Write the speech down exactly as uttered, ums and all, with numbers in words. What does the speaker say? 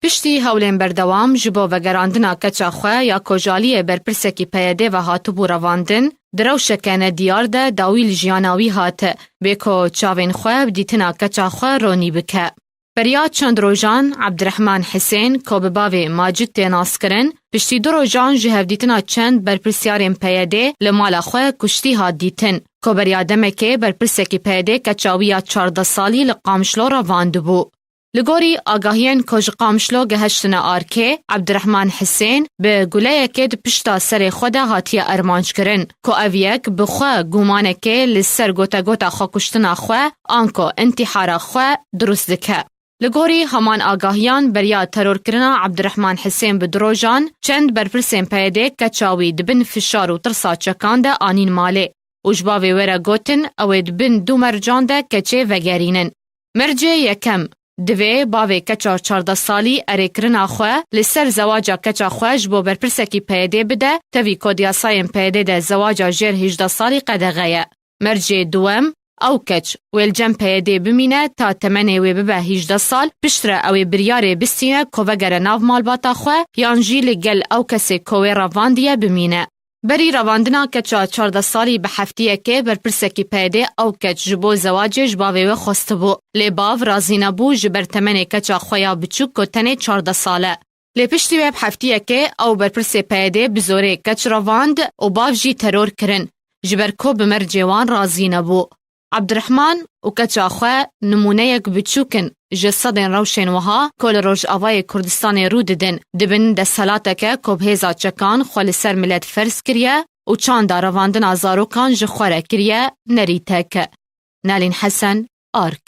Piştî hewlên berdewam ji bo vegerandina keça xwe ya ku ji aliyê berpirsekî P Y D ve hatibû revandin, di rewşeke nediyar de dawî li jiyana wî hate, bê ku çavên xwe bi dîtina keça xwe ronî bike. Beriya çend rojan Ebdirehman Hisên, ku bi bavê Macid tê naskirin, piştî du rojan ji hevdîtina çend berpirsyarên P Y D li mala xwe kuştî hat dîtin, ku beriya demekê berpirsekî P Y D keça wî ya çardeh salî li Qamişlo revandibû. Li gorî agahiyên ku ji Qamişlo geheştine arkê, Ebdirehman Hisên bi guleyekê di pişta serê xwe de hatiye armanckirin, ku ev yek bi xwe gumanekê li ser gotegota xwekuştina xwe anko întîhara xwe dirust dike. Li gorî heman agahiyan, beriya terorkirina Ebdirehman Hisên bi du rojan çend berpirsên P Y D keça wî di bin fişar û tirsa çekan de anîn malê û ji bavê wê re gotin, ew ê di bin du mercan de keçê vegerînin. Mercê yekem, divê bavê keça çardeh salî erêkirina xwe li ser zewaca keça xwe ji bo berpirsekî P Y D bide, tevî ku di yasayên P Y D de zewaca jêr hejdeh salî qedexe ye. Mercê duwem, ew keç wê li cem P Y D bimîne ta temenê wê bibe hejdeh sal, piştre ew ê biryarê bistîne ku vegere nav malbata xwe yan jî li gel ew kesê ku wê revandiye bimîne. Berî revandina keça çardeh salî bi heftiyekê berpirsekî P Y D ew keç ji bo zewacê ji bavê wê xwestibû. Lê bav razî nebû ji ber temenê keça xwe ya biçûk ku tenê çardeh sal e. Lê piştî wê bi heftiyekê ew berpirsê P Y D bi zorê keç revand û bav jî teror kirin, ji ber ku bi mercê wan razî nebû. Ebdirehman û keça xwe nimûneyek biçûk in ji sedên rewşên wiha ku li Rojavayê Kurdistanê rû didin, di bin desthilateke ku bi hêza çekan xwe li ser milet ferz kiriye û çanda revandina zarokan ji xwe re kiriye nerîtek. Nalîn Hesen, Ark.